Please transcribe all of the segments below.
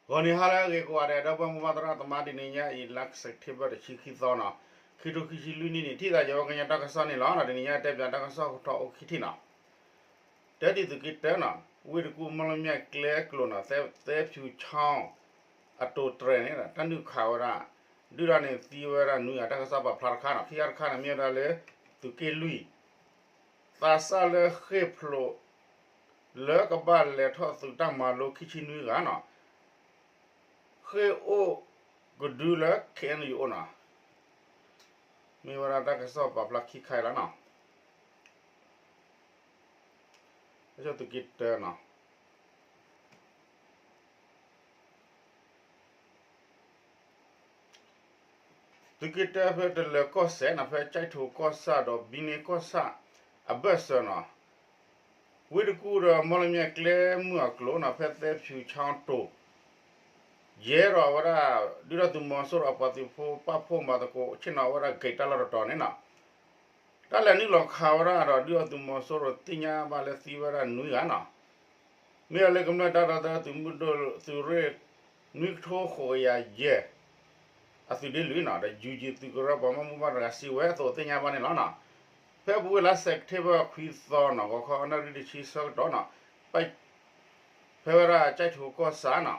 ဂီၤနံၤဟါလၢအဂ့ၤကိးဂၤဒဲး ဒီပုၢ်ဝဲၢ်မိၢ်ပၢ်သရၣ်သမါ တနံၤညါအံၤ လါစဲးပထ့ဘၢၣ် တဆံခံသီနီၤ, ခံထိခံဆံလွံၢ်နံၣ်န့ၣ် ထံၣ်သးယဝဲကညီတၢ်ကစီၣ်န့ၣ်လီၤ. တနံၤညါတဲပၠးတၢ်ကစီၣ်ထီၣ်အိၣ်ခံထံၣ်နီၤ. တၢ်ဒုးသုးက့တၢနီၤ, ဝ့ၢ်တကူၣ် မီၣ်လမၠဲၣ်ကျဲကျိၤနီၤ, သဲဖၠူၤဆီ အတိၤတြဲၤန့ၣ် တၢ်နုာ်ခးဝဲဒၣ် ဒုၣ်ဒါန့ၣ်သံဝဲဒၣ်နွံဂၤ တၢ်ကစီၣ်ပာ်ဖျါတခါနီၤ. ခံဂၤတခါန့ၣ် မ့ၢ်ဝဲဒၣ်လၢ သုးက့လွံၢ် သးစၢ်လၢဃ့ၢ်ဖျိး လၢကဘၣ်လဲၤထီၣ်သုးတၢ်မၤလိခံဆံနွံဂၤနီၤ, ဃ့ၢ်အိၣ်ကဒုလၢ ခ့ၣ်အဲၣ်ယူၣ်အိၣ်နီၤ. မ့ၢ်ဝဲဒၣ်တၢ်ကစီၣ်ပာ်ဖျါခံခါအံၤလီၤနီၤ. သုးက့တၢနီၤ, သုးက့တၢဖဲတလၢၤကီၢ်စဲၣ်နီၤ, ဖဲကၠဲးထိးကီၢ်ဆၣ်ဒီးဘံန့ၢ်ကီၢ်ဆၣ်အဘၢၣ်စၢၤနီၤ, ဝ့ၢ်တကူၣ်ဒီးမီၣ်လမၠဲၣ်ကျဲမုၢ်အကျိၤနီၤ, ဖဲသဲဖၠူၤဆီတိၤ ယဲဒီးအဝဲဒၣ် ဒုၣ်ဒါသုးမီၤစိရိၤအပှၤသုးဖိပာ်ဖှိၣ်မၤသကိး ဆ့ၣ်နီၤဝဲဒၣ်ဂဲၤတၢ်လီၢ်တတီၤန့ၣ်နီၤ, တၢ်လဲၤနုာ်လီၤခးဝဲဒၣ်ဒီး ဒုၣ်ဒါသုးမီၤစိရိၤသ့ၣ်ညါဘၣ်လၢသံဝဲဒၣ်နွံဂၤနီၤ. မ့ၢ်အလၢကမျၢၢ်တၢ်ဒီသဒၢသုးမုၢ်ဒိၣ်သုးရ့ၣ် နွံကထိဃိးကယၤယဲၢ် အသုးဒ့လွံၢ်နီၤ, ဒီး ယူၣ်ကၠံ သုးကရၢပှၤဘၣ်မူဘၣ်ဒါစံးဝဲအသိးသ့ၣ်ညါဘၣ်န့ၣ်လီၤနီၤ. ဖဲအပူၤကွံာ်လါစဲးပထ့ဘၢၣ်ခွံသီနီၤ, ဂီၤခီအနၣ်ရံၣ်တဆံဆၢကတီၢ်နီၤ, ဖဲဝဲဒၣ်ကၠဲးထိးကီၢ်ဆၣ်နီၤ,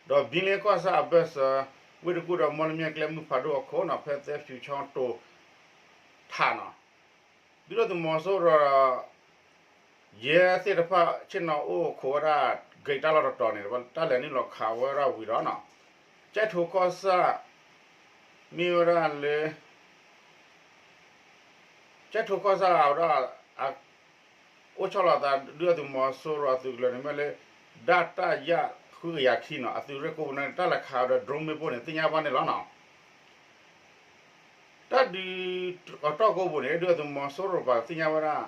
ဒီးဘံလ့ကီၢ်ဆၣ်အဘၢၣ်စၢၤ, ဝ့ၢ်တကူၣ်ဒီးမီၣ်လမၠဲၣ်ကျဲမုၢ်ဖးဒိၣ်အခိၣ်နီၤ, ဖဲသဲဖၠူၤဆီတိၤ ထးနီၤ, ဒုၣ်ဒါသုးမီၤစိရိၤ ယဲၢ်သ့ၣ်တဖၣ်ဆ့ၣ်နီၤအိၣ်ခိးဝဲဒၣ် ဂဲၤတၢ်လီၢ်တတီၤန့ၣ် တၢ်လဲၤနုာ်လီၤခးဝဲဒၣ်ဝံၤဒီးနီၤ, ကၠဲးထိးကီၢ်ဆၣ် မ့ၢ်ဝဲဒၣ်လၢ ကၠဲးထိးကီၢ်ဆၣ်ဝဲဒၣ် အိၣ်ဆီလီၤသးဒုၣ်ဒါသုးမီၤစိရိၤအသုးကလၢၤန့ၣ် မ့ၢ်လၢ ဒၣ်တၢ်ယၣ်ဃုကယၤခံနီၤ, အသုးရ့ၣ်ကိးပူၤန့ၣ် တၢ်လဲၤခးဒီး drone မ့ၣ်ပိၢ်န့ၣ် သ့ၣ်ညါဘၣ်န့ၣ်လီၤနီၤ. တၢ်ဒုးအတီၢ်ကိးပူၤန့ၣ် ဒုၣ်ဒါသုးမီၤစိရိၤပှၤသ့ၣ်ညါဝဲဒၣ်,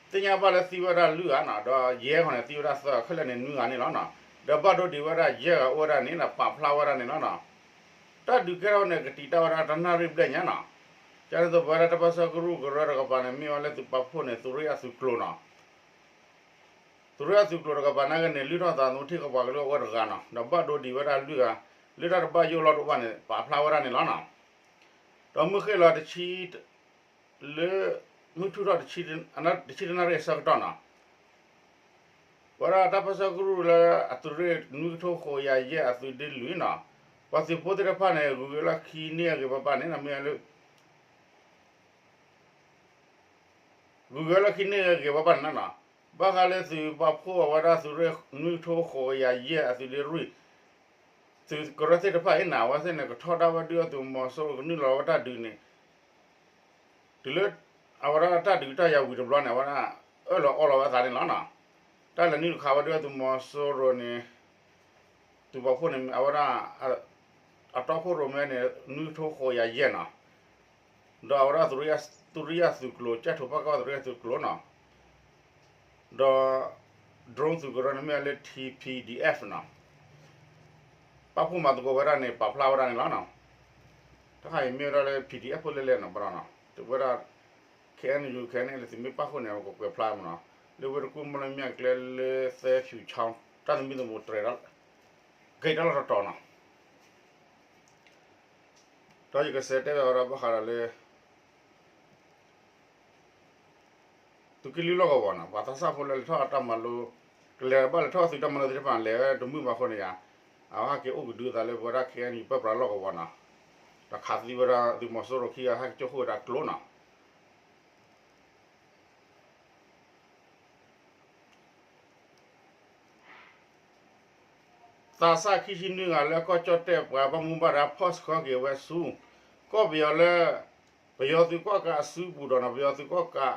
သ့ၣ်ညါဘၣ်လၢသံဝဲဒၣ်လွံၢ်ဂၤနီၤ, ဒီးယဲၢ်ဂၤန့ၣ်သံဝဲဒၣ်သၢဂၤ, ခဲလၢာ်န့ၣ်နွံဂၤန့ၣ်လီၤနီၤ. ဒီးဘၣ်ဒိဒံးဝဲဒၣ်ယဲၢ်ဂၤအိၣ်ဝဲဒၣ်န့ၣ်ဒီး ပာ်ဖျါဝဲဒၣ်န့ၣ်လီၤနီၤ. တၢ်ဒုးကဲထီၣ်န့ၣ် ကတံာ်တာ်ဝဲဒၣ်တနၣ်ရံၣ်ဘျဲၣ်ညါနီၤ. ကန့ၣ်သိးပဝဲဒၣ်တၢ်ပၢဆှၢကရူၢ်ကရၢတကပၤန့ၣ် မ့ၢ်ဝဲလၢသုးပာ်ဖှိၣ်န့ၣ် သုးရ့ၣ်အသုးကျိၤနီၤ. သုးရ့ၣ်အသုးကျိၤတကပၤနာ်က့န့ၣ် လုၢ်ထီၣ်သးသမူထံၣ်ကပၤကလုၢ်အိၣ်ဝဲတဂၤနီၤ, ဒီးဘၣ်ဒိဒံးဝဲဒၣ်လွံၢ်ဂၤ, လၢတၢ်တဘၣ်ယိၣ်လီၢ်တအိၣ်ဘၣ်န့ၣ် ပာ်ဖျါဝဲဒၣ်န့ၣ်လီၤနီၤ. ဒီးမုၢ်ဃ့ၢ်လီၤတဆံ လၢ မုၢ်ထူၣ်ထီၣ် တဆံတနၣ်ရံၣ်အဆၢကတီၢ်နီၤ, ပဝဲဒၣ်တၢ်ပၢဆှၢကရူၢ်လၢအသုးရ့ၣ်နွံကထိဃိးကယၤယဲၢ်အသုးဒ့လွံၢ်နီၤ, ပှၤသုးဖိသ့ၣ်တဖၣ်န့ၣ် ဂုၤက့ၤလီၢ်ခံန့ၢ်အဂ့ၤဘၣ်ဘၣ်န့ၣ် မ့ၢ်လၢ ဂုၤက့ၤလီၢ်ခံန့ၢ်အဂ့ၤဘၣ်ဘၣ်န့ၣ်လီၤနီၤ. ဘၣ်ဃးလၢသုးပာ်ဖှိၣ်အဝဲဒၣ်သုးရ့ၣ်နွံကထိဃိးကယၤယဲၢ်အသုးဒ့လွံၢ် သုးကရၢသ့ၣ်တဖၣ်အံၤန့ၣ် အဝဲသ့ၣ်န့ၣ် ကထီဒါဝဲဒုၣ်ဒါသုးမီၤစိရိၤကနုာ်လီၤဝဲတၢ်ဒုးန့ၣ် တုၤလၢ အဝဲဒၣ်တၢ်ဒုးတၢ်ယၤဝံၤတဘျီန့ၣ် အဝဲဒၣ်အၢၣ်လီၤအီလီၤဝဲအသးန့ၣ်လီၤနီၤ. တၢ်လဲၤနုာ်တခါဝဲဒၣ်သုးမီၤစိရိၤန့ၣ် သုးပာ်ဖှိၣ်န့ၣ် အဝဲဒၣ် အတီခိၣ်ရိၣ်မဲန့ၣ် နွံကထိဃိးကယၤယဲၢ်နီၤ. ဒီးအဝဲဒၣ်သုးရ့ၣ်ယၤသုးကျိၤ ကၠဲးထိးပၣ်ကီၢ်သုးရ့ၣ်ယၤသုးကျိၤနီၤ ဒီး drone သုးကရၢန့ၣ်မ့ၢ်လၢ T P D F နီၤ. ပာ်ဖှိၣ်မၤသကိးဝဲဒၣ်န့ၣ် ပာ်ဖျါဝဲဒၣ်န့ၣ်လီၤနီၤ. တခါအံၤမ့ၢ်ဝဲဒၣ်လၢ P D F ဖိလဲၣ်လဲၣ်နီၤ ပနီၤနီၤ တဝဲဒၣ် K N U K N L သုးမ့ၢ်ပာ်ဖှိၣ်န့ၣ် ကကွဲးဖျါမနီၤ လၢဝ့ၢ်တကူၣ်မီၣ်လမၠဲၣ်ကျဲလၢသဲဖၠူၤဆီ တၢ်သမံသမိးတြဲၤ ဂဲၤတၢ်လီၢ်တတီၤနီၤ. ဒီးယကစးတဲဘၣ်ဝဲဒၣ်ဘၣ်ဃးဒီးလၢ သုးက့လွံၢ်လီၢ်ကဝီၤနီၤ ပှၤသးစၢ်ဖိလၢလဲၤထီၣ်တၢ်မၤလိ ကလဲၤဘၣ်လဲၤထီၣ်သုးတၢ်မၤလိသ့ၣ်တဖၣ်န့ၣ် လဲၤဝဲတမုာ်ဘၣ်အဃိန့ၣ်ယါ အဝဲဟဲက့ၤအိၣ်ကဒုအသးလၢပဝဲဒၣ် K N U ပၢပြးလီၢ်ကဝီၤနီၤ ဒီးခးသံဝဲဒၣ်သုးမီၤစိရိၤခံဂၤ ဟဲက့ၤကၠိခိၣ်ဝဲဒၣ်ကျိနီၤ သးစၢ်ခံဆံနွံဂၤလၢကီၢ်ကၠီၣ်တဲၣ်ပှၤဘၣ်မူဘၣ်ဒါဖီၣ်ဆှၢက့ၤဝဲဆူ ကီၢ်ပယီၤလၢ ပယီၤသုးကီၣ်ကးအစုပူၤဒီးနီၤ ပယီၤသုးကီၣ်ကး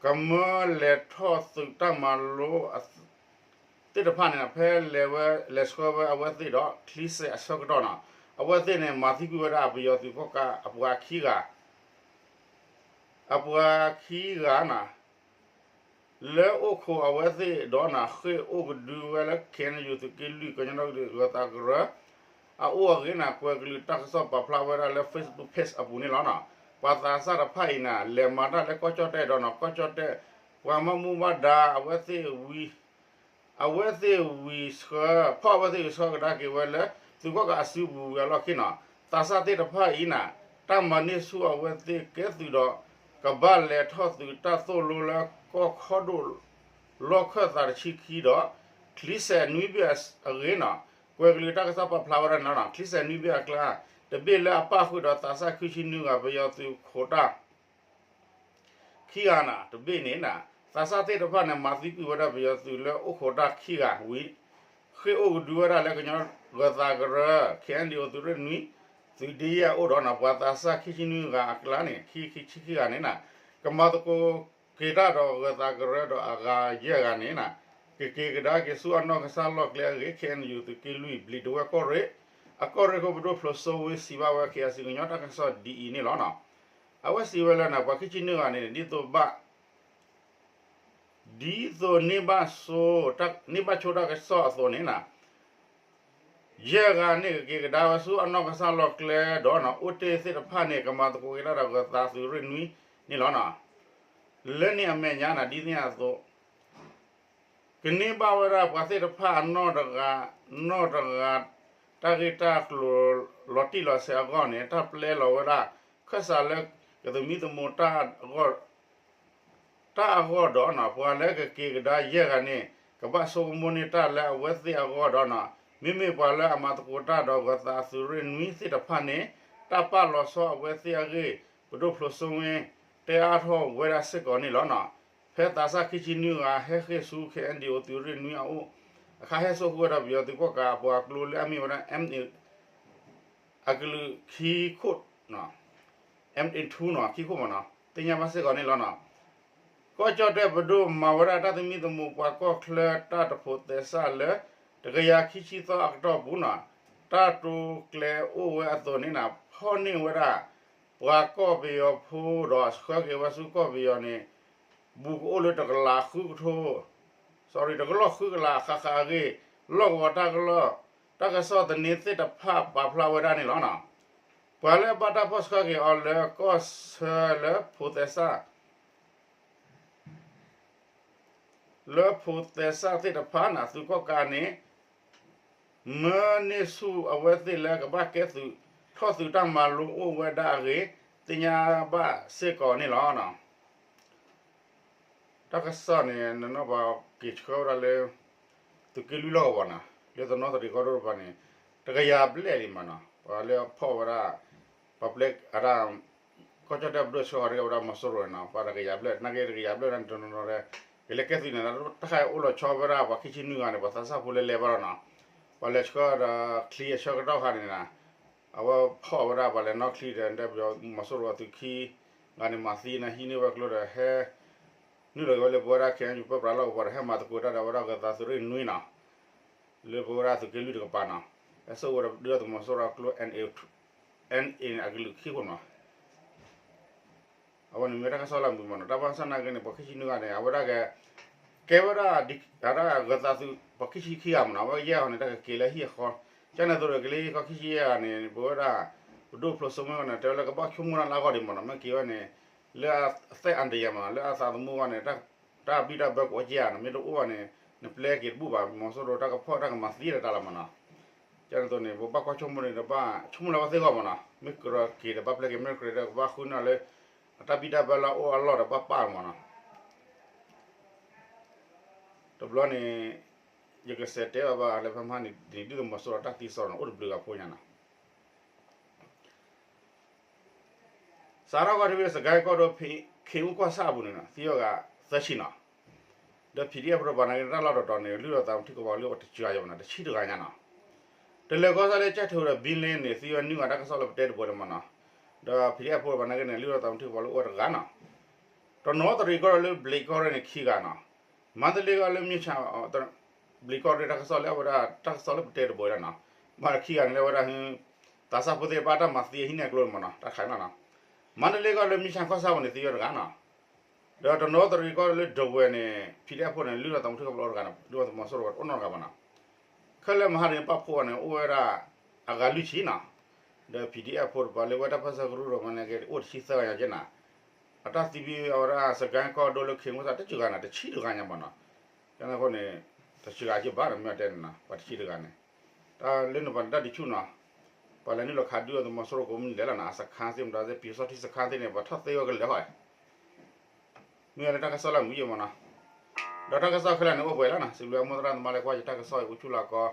ကမၢလဲၤထီၣ်သုးတၢ်မၤလိ သ့ၣ်တဖၣ်န့ၣ် ဖဲလဲၤဝဲ လဲၤဆှၢဝဲအဝဲသ့ၣ်ဒီး ချံစဲးအဆၢကတီၢ်နီၤ အဝဲသ့ၣ်န့ၣ် မၤသံကွံာ်ဝဲဒၣ်ပယီၤသုးကီၣ်ကးအပှၤခံဂၤ အပှၤခံဂၤနီၤ လၢအိၣ်ခိးအဝဲသ့ၣ်ဒီးနီၤ ဃ့ၢ်အိၣ်ကဒုဝဲလၢ K N U သုးက့လွံၢ်ကညီဒီကလုာ်ဂၢၤသးကရၢ အအိၣ်အဂ့ၢ်န့ၣ် ကွဲၤကလုာ်တၢ်ကစီၣ်ပာ်ဖျါဝဲဒၣ်လၢ Facebook Page အပူၤန့ၣ်လီၤနီၤ. ပှၤသးစၢ်တဖၣ်အံၤန့ၣ် လဲၤမၤတၢ်လၢကီၢ်ကၠီၣ်တဲၣ်ဒီးနီၤ ကီၢ်ကၠီၣ်တဲၣ် ပှၤဘၣ်မူဘၣ်ဒါအဝဲသ့ၣ်ဝံၤ အဝဲသ့ၣ်ဝံၤဆှၢ ဖီၣ်အဝဲသ့ၣ်ဝံၤဆှၢကဒါက့ၤဝဲလၢ သုးကီၣ်ကးအစုပူၤဝံၤအလီၢ်ခံနီၤ, သးစၢ်သ့ၣ်တဖၣ်အံၤန့ၣ် တၢ်မၤန့ၢ်ဆူၣ်အဝဲသ့ၣ်ကဲသုးဒီး ကဘၣ်လဲၤထီၣ်သုးတၢ်သိၣ်လိလၢကီၢ်ခီဒိၣ် လီၢ်ခၢၣ်သးတဆံခံဒီး ချံစဲးနွံဘ့ၣ်အဂ့ၢ်နီၤ, ကွဲၤကလုာ်တၢ်ကစီၣ်ပာ်ဖျါဝဲဒၣ်န့ၣ်လီၤနီၤ, ချံစဲးနွံဘ့ၣ်အကျါ တဘ့ၣ်လၢအပၣ်ဃုာ်ဒီးသးစၢ်ခံဆံနွံဂၤ ပယီၤသုးခိၣ်တၢ် ခံဂၤန့ၣ် တဘ့ၣ်န့ၣ် သးစၢ်သ့ၣ်တဖၣ်န့ၣ် မၤသံကွံာ်ဝဲဒၣ်ပယီၤသုးလၢအိၣ်ခိးတၢ်ခံဂၤဝံၤ ဃ့ၢ်အိၣ်ကဒုဝဲဒၣ်လၢကညီဂၢၤသးကရၢ ခ့ၣ်အဲၣ်ယူၣ် သုးရ့ၣ်နွံ သုးဒ့ယဲၢ်အအိၣ်ဒီးန့ၣ် ပှၤသးစၢ်ခံဆံနွံဂၤအကျါန့ၣ် ခံဆံခံဂၤန့ၣ် ကမၤသကိးက့ၤတၢ်ဒီးဂၢၤသးကရၢဒီးအဂၤယဲၢ်ဂၤန့ၣ် ကက့ၤကဒါက့ၤဆူအနီၢ်ကစၢ်လီၢ်ကျဲအဂ့ၢ် ခ့ၣ်အဲၣ်ယူၣ် သုးက့လွံၢ် ဘျံးဒဝဲၢ်ကီၢ်ရ့ၣ် အကီၢ်ရ့ၣ်ခိၣ် ပဒိၣ်ဖျိးစိဝ့ စံးဘၣ်ဝဲ ခ့ၣ်အဲၣ်ယူၣ် ကညီတၢ်ကစီၣ်ဒ်အံၤန့ၣ်လီၤ. အဝဲစံးဝဲလၢန့ၣ် ပှၤခံဆံနွံဂၤန့ၣ် ဒ်သိးဘၣ် ဒ်သိးန့ၢ်ဘၣ်စိ န့ၢ်ဘၣ်ဆိတၢ်ကစီၣ်အသိးန့ၣ် ယဲၢ်ဂၤန့ၣ် ကက့ၤကဒါဝဲဆူအနီၢ်ကစၢ်လီၢ်ကျဲဒီးန့ၣ် အိၣ်တ့ၢ်သ့ၣ်တဖၣ်န့ၣ် ကမၤသကိးက့ၤတၢ်ဒီးဂၢၤသးသုးရ့ၣ်နွံန့ၣ်လီၤ. လၢန့ၣ်အမဲာ်ညါန့ၣ် ဒ်န့ၣ်အသိး ကန့ၢ်ဘၣ်ဝဲဒၣ်ပှၤသ့ၣ်တဖၣ်အနီၢ်တဂၤ နီၢ်တဂၤ တၢ်ဂ့ၢ်တၢ်ကျိၤလီၤတံၢ်လီၤဆဲးအဂီၢ်န့ၣ် တၢ်ပျဲလီၤဝဲဒၣ် ခၢၣ်စးလၢကသမံသမိးတၢ်အဂီၢ် တၢ်အဂီၢ်ဒီးန့ၣ် ပှၤလၢကက့ၤကဒါယဲၢ်ဂၤန့ၣ် ကဘၣ်ဆိကမိၣ်န့ၢ်တၢ်လၢအဝဲသ့ၣ်အဂီၢ်ဒီးန့ၣ် မ့မ့ၢ်ပှၤလၢအမၤသကိးတၢ်ဒီးဂၢၤသးသုးရ့ၣ်နွံသ့ၣ်တဖၣ်န့ၣ် တၢ်ပာ်လီၤဆီအဝဲသ့ၣ်အဂ့ၢ် ပဒိၣ်ဖျိးစိဝ့ တဲအါထီၣ်ဝဲဒၣ်စ့ၢ်ကီးန့ၣ်လီၤ. ဖဲသးစၢ်ခံဆံနွံဂၤ ဟဲဃ့ၢ်ဆူ ခ့ၣ်အဲၣ်ယူၣ် သုးရ့ၣ်နွံအအိၣ်အခါ ဟဲစိာ်ဃုာ်ဝဲဒၣ်ပယီၤသုးကီၣ်ကးအပှၤကျိလၢအမ့ၢ်ဝဲဒၣ် အကလုာ်ခံခိၣ် မ့ၢ်န့ၣ် ခံခိၣ်မ့ၢ်န့ၣ် သ့ၣ်ညါဘၣ်စ့ၢ်ကီးန့ၣ်လီၤ. ကီၢ်ကၠီၣ်တဲၣ်ပဒိၣ်မၤဝဲဒၣ်တၢ်သမံသမိး ပှၤကီၢ်ချၢတၢ်တဖိးသဲစးလၢ တကယၤခံဆံသီအကတီၢ်ပူၤန့ၣ် တၢ်တိာ်ကျဲၤအိၣ်ဝဲအသိးန့ၣ် ဖီၣ်န့ၢ်ဝဲဒၣ် ပှၤကီၢ်ပယီၤဖိဒီးဆှၢက့ၤဝဲဆူကီၢ်ပယီၤန့ၣ် ဘူးကအိၣ်လၢတကလးဃုကထိ sorry တကလီၢ်ဃုကလးဃၣ်ဃၣ်အဂ့ၢ် လီၢ်ကဝီၤတၢ်ကစီၣ် တၢ်ကစီၣ်သန့သ့ၣ်တဖၣ်ပာ်ဖျါဝဲဒၣ်န့ၣ်လီၤ. ပှၤလၢအဘၣ်တၢ်ဖီၣ်ဆှၢက့ၤအီၤလၢကီၢ်ဆၢလၢဖိးသဲစး လၢဖိးသဲစးသ့ၣ်တဖၣ်န့ၣ် သုးကီၣ်ကးန့ၣ် မၢန့ၢ်ဆူၣ်အဝဲသ့ၣ်လၢကဘၣ်ကဲသုး ထီၣ်သုးတၢ်မၤလိအိၣ်ဝဲဒၣ်အဂ့ၢ် သ့ၣ်ညါဘၣ်စ့ၢ်ကီးန့ၣ်လီၤ. တၢ်ကစီၣ်န့ၣ် နနီၢ်ပှၤက့ၤဆှၢဝဲဒၣ်လၢ သုးက့လွံၢ်လီၢ်ကဝီၤန့ၣ် လၢတနီသရံၣ်ကီၢ်ဒိၣ်တပၤန့ၣ် တကယၤဘျဲၣ်လံမ့ၢ်န့ၣ် ပှၤလၢဖီၣ်ဝဲဒၣ် ပှၤပျဲအတၢ် ကီၢ်ကၠီၣ်တဲၣ်ပဒိၣ်ဆှၢဃီၤတဂ့ၤဝဲဒၣ်မီၤစိရိၤန့ၣ် ပှၤတကယၤဘျဲၣ် နာ်က့တကယၤဘျဲၣ်န့ၣ် တနီၤနီၤဒီး ကလဲၤကဲသုးန့ၣ် တၢ်ခါအံၤအိၣ်လီၤဆီဝဲဒၣ် ပှၤခံဆံနွံဂၤန့ၣ် ပှၤသးစၢ်ဖိလၢလဲၤဘၣ်လီၤန့ၣ် ပှၤလဲၤဆှၢဒီးချံအဆၢကတီၢ်ခါန့ၣ် အဝဲဖီၣ်ဝဲဒၣ်ပှၤလဲၤနီၣ်ချံဒီး ပယီၤမီၤစိရိၤအသုးခံဂၤန့ၣ်မၤသံန့ၣ်ဟံးန့ၢ်ဝဲကျိဒီးဟဲ နုာ်လီၤက့ၤဝဲလၢပဝဲဒၣ် ခ့ၣ်အဲၣ်ယူၣ် ပၢပြးလီၢ်ကဝီၤဒီး ဟဲမၤသကိးတၢ်ဒီးဝဲဒၣ်ဂၢၤသးသုးရ့ၣ်နွံန့ၣ် လၢပဝဲဒၣ်သုးက့လွံၢ်တကပၤန့ၣ် ဟဲစိာ်ဝဲဒၣ်ဒုၣ်ဒါသုးမီၤစိရိၤအကျိ NA န့ၣ် အကလုာ်ခံခိၣ်န့ၣ် အဝဲန့ၣ်မ့ၢ်တၢ်ကစီၣ်လၢအမုာ်မ့ၢ်န့ၣ် တၢ်ဘၣ်ဆၣ်နာ်က့န့ၣ် ပှၤခံဆံနွံဂၤန့ၣ် အဝဲဒၣ်က ကဲဝဲဒၣ် ဒ်ဂၢၤသးသုး ပှၤခံဆံခံဂၤမ့ၢ်န့ၣ် အဝဲယဲၢ်ဂၤန့ၣ် တၢ်ကက့ၤလၢဟံၣ်အဃီ ကန့ၣ်သိးဒီးကလံၤခီခံဆံယဲၢ်ဂၤန့ၣ် ပဝဲဒၣ် ပဒိၣ်ဖျိးစိမ့ၢ်ဝဲန့ၣ် တဲဝဲလၢကဘၣ်ဆိကမိၣ်တၢ်လၢအဂီၢ်ဒံးမ့ၢ်န့ၣ် မ့ၢ်က့ၤဝဲန့ၣ် လၢအသးအါတယၤမ့ၢ်န့ၣ် လၢအသးသမူအဂီၢ်န့ၣ် တၢ်ဘံၣ်တၢ်ဘၢကအိၣ်က့ၤဧါန့ၣ် မ့ၢ်တအိၣ်ဘၣ်န့ၣ် နပျဲက့ၤတဘူၣ်ဘၣ် မီၤစိရိၤတၢ်ကဖီၣ်တၢ်ကမၤသံတၢ်လီၤမ့ၢ်န့ၣ် ကန့ၣ်သိးန့ၣ် ပဘၣ်ကွၢ်ဆိကမိၣ်န့ၣ် တဘၣ်ဆိကမိၣ်လၢအဝဲသ့ၣ်အဂီၢ်မ့ၢ်န့ၣ် မ့ၢ်ကြၢးက့ၤဒီးဘၣ်ပျဲက့ၤ မ့ၢ်ကြၢးဒီးကဘၣ်ဃုန့ၢ်လၢ အတၢ်ဘံၣ်တၢ်ဘၢလၢအအိၣ်အလီၢ်ဒီးဘၣ်ပာ်မ့ၢ်န့ၣ် တဘျီန့ၣ် ယကစးတဲဘၣ်ဘၣ်လၢဖဲမဟါန့ၣ် ဒ်သုးမီၤစိရိၤတၢ်သံစရီန့ၣ် အိၣ်တဘျုးဂၤဖိညါန့ၣ် စးထီၣ်ကီၢ်ထံး စကဲကီၢ်ဒိၣ် ခ့ၣ်အူကီၢ်ဆၣ်အပူၤန့ၣ် သံဝဲဂၤသၢဆံန့ၣ် ဒီး PDF ဖိတဖၣ်န့ၣ် တၢ်လီၢ်တတီၤန့ၣ် လုၢ်ထီၣ်သးမုၢ်ထံကီၢ်ပူၤလၢအိၣ်တစှၤယၤဘၣ်န့ၣ် တဆံတဂၤညါန့ၣ် တလၢၤကီၢ်ဆၣ်လၢကၠဲၣ်ထူးဒီး ဘံလ့န့ၣ် သံဝဲနွံဂၤ တၢ်ကစီၣ်လၢပတဲတဘိန့ၣ်မ့ၢ်န့ၣ် ဒီး PDF ဖိတဖၣ်န့ၣ် လုၢ်ထီၣ်သးမုၢ်ထံကီၢ်ပူၤလၢအိၣ်တဂၤန့ၣ် တနီသရံၣ်ကီၢ်ဒိၣ်လၢဘျံးကီၢ်ရ့ၣ်န့ၣ် ခံဂၤန့ၣ် မါတလ့ကီၢ်လၢမ့ၢ်ဆၣ် ဘျံးကီၢ်ရ့ၣ်တၢ်ကစီၣ်လၢအဝဲဒၣ် တၢ်ကစီၣ်လၢပတဲတဘိဒၣ်န့ၣ် မ့ၢ်ခံဂၤန့ၣ်လၢအဝဲဒၣ် သးစၢ်ဖိသ့ၣ်တဖၣ်တၢ်မၤသံအဟံးန့ၢ်အကျိန့ၣ်မ့ၢ်န့ၣ် တၢ်ခးန့ၣ်န့ၣ် မါတလ့ကီၢ်လၢမ့ၢ်ဆၣ်ကီၢ်ဆၣ်ပူၤန့ၣ် သံဝဲတဂၤန့ၣ် ဒီးတနီသရံၣ်ကီၢ်လၢဒဝဲၢ်န့ၣ် PDF ဖိန့ၣ် လုၢ်ထီၣ်သးမုၢ်ထံကီၢ်ပူၤလၢအိၣ်တဂၤန့ၣ် လုၢ်ထီၣ်သးမီၤစိရိၤအိၣ်နီတဂၤဘၣ်န့ၣ် ခဲလၢာ်မဟါန့ၣ် ပာ်ဖှိၣ်အီၤန့ၣ် အိၣ်ဝဲဒၣ် အဂၤလွံၢ်ဆံန့ၣ် ဒီး PDF ဖိတဖၣ်လၢဝဲတၢ်ပၢဆှၢကရူၢ်ဒီးမ့ၢ်န့ၣ်က့ အိၣ်တဆံသၢဂၤညါက့န့ၣ် အတၢ်သံဘံအဝဲဒၣ် စကဲကီၢ်ဒိၣ်လၢခ့ၣ်အူကီၢ်ဆၣ် တစှၤဂၤန့ၣ် တဆံတဂၤညါဘၣ်န့ၣ် ကန့ၣ်အဃိန့ၣ် တဆံဂၤက့ဘၣ်နီၤ မ့ၢ်အတဲန့ၣ်နီၤ ပှၤတဆံတဂၤန့ၣ်, တၢ်လၢန့ၣ်ပှၤန့ၣ်တၢ်ဒုးဆူၣ်နီၤ, ပှၤလဲၤနုာ်လီၤခးဒုးအီၤသုးမီၤစိရိၤကိးမုၢ်နံၤဒဲးလီၤနီၤ အစခါသ့ၣ်မတၤသ့ၣ် ပံၤစီထံစခါသ့ၣ်န့ၣ် ပှၤထီၣ်သ့ဝဲကလဲၤဟီၣ်, မ့ၢ်လၢတၢ်ကစီၣ်လၢမုာ်ယဲၢ်မးနီၤ, ဒီးတၢ်ကစီၣ်ခဲလၢာ်န့ၣ်အိၣ်ပှဲၤလီၤနီၤ စံးဘျုးအမိၢ်သရၣ်သမါလၢကွၢ်ယတၢ်ကစီၣ်အံၤအိၣ်ဆူၣ်လီၤကီ,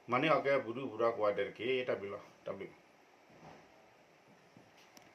မၤန့ၢ်အီၤကဲပူၤဒုၣ်ပူၤဒါကိးဂၤဒဲးတက့ၢ် တၢ်ဘျုးလီၤ တၢ်ဘျုး